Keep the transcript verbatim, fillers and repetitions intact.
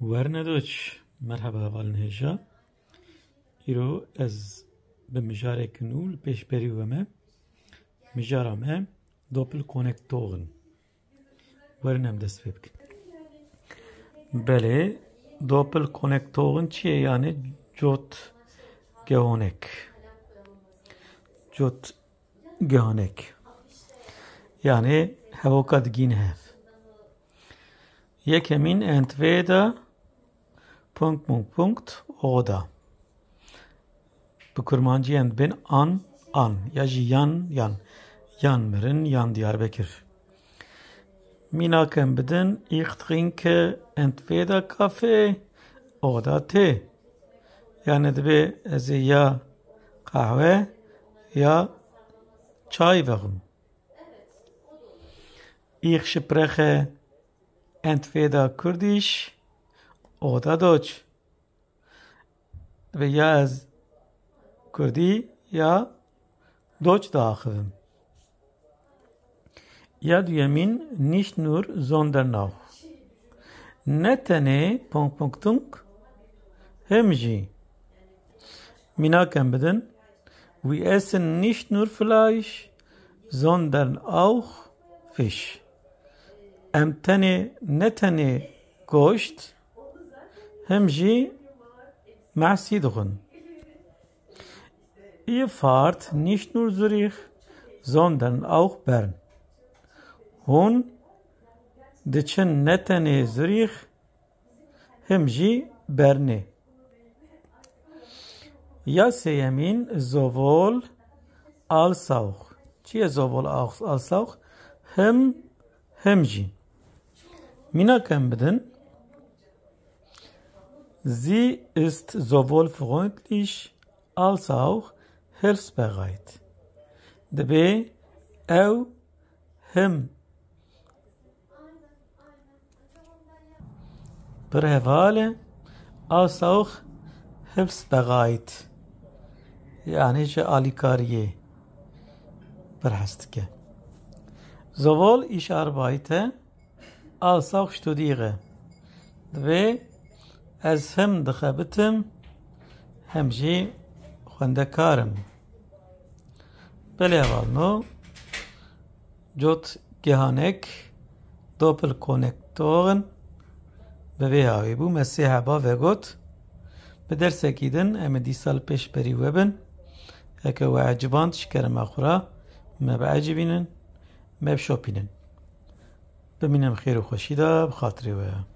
Werine doç, merheba hevalên hêja. Îro ez bi mijareke nû li pêşberî we me. Mijara me Doppelkonnektoren. Werin em dest pê bikin. Belê, Doppelkonnektoren çi ye? Yani cot gehonek. Cot gehonek. Yani hevoka digîne hev. Yekemîn entweder Punkt, Punkt, Punkt, oder. Bi kurmancî em dibên an, an, ya jî yan, yan. Yan mirin, yan Diyarbekir. Mînak em bidin, ich trinke entweder Kaffee oder Tee. Yani dibê ez ê ya qehwe ya çay vexwim. Ich spreche entweder Kurdisch oder Deutsch. Ve ya ez Kurdî ya Deutsch diaxivim. Ya duyemîn nicht nur, sondern auch. Ne tenê Punkt, Punkt, Punkt, hem jî. Mînak em bidin, wir essen nicht nur Fleisch, sondern auch Fisch. Em tenê, ne tenê goşt, hem jî mehsî dixwin. Ihr fahrt nicht nur Zürich, sondern auch Bern. Hûn diçin ne tenê Zürich, hem jî Bernê. Ya sêyemîn sowohl als auch. Çi ye sowohl als, als auch? Hem, hem jî. Mînak em bidin. Sie ist sowohl freundlich als auch hilfsbereit. Dibê ew hem pir heval e, als auch hilfsbereit. Yani ji alîkariyê pir hez dike. Sowohl ich arbeite, als auch studiere. Dibê ez hem dixebitim, hem jî xwendekar im. Belê hevalno, cot gehanek, Doppelkonnektoren, bi vê hawî bû, me sê heba vegot. Bi dersekî din em ê dîsa li pêş berî we bin. Heke we eciband, ji kerema xwe re me biecibînin, me bişopînin. Bimînin xêr û xweşî de, bi xatirê we.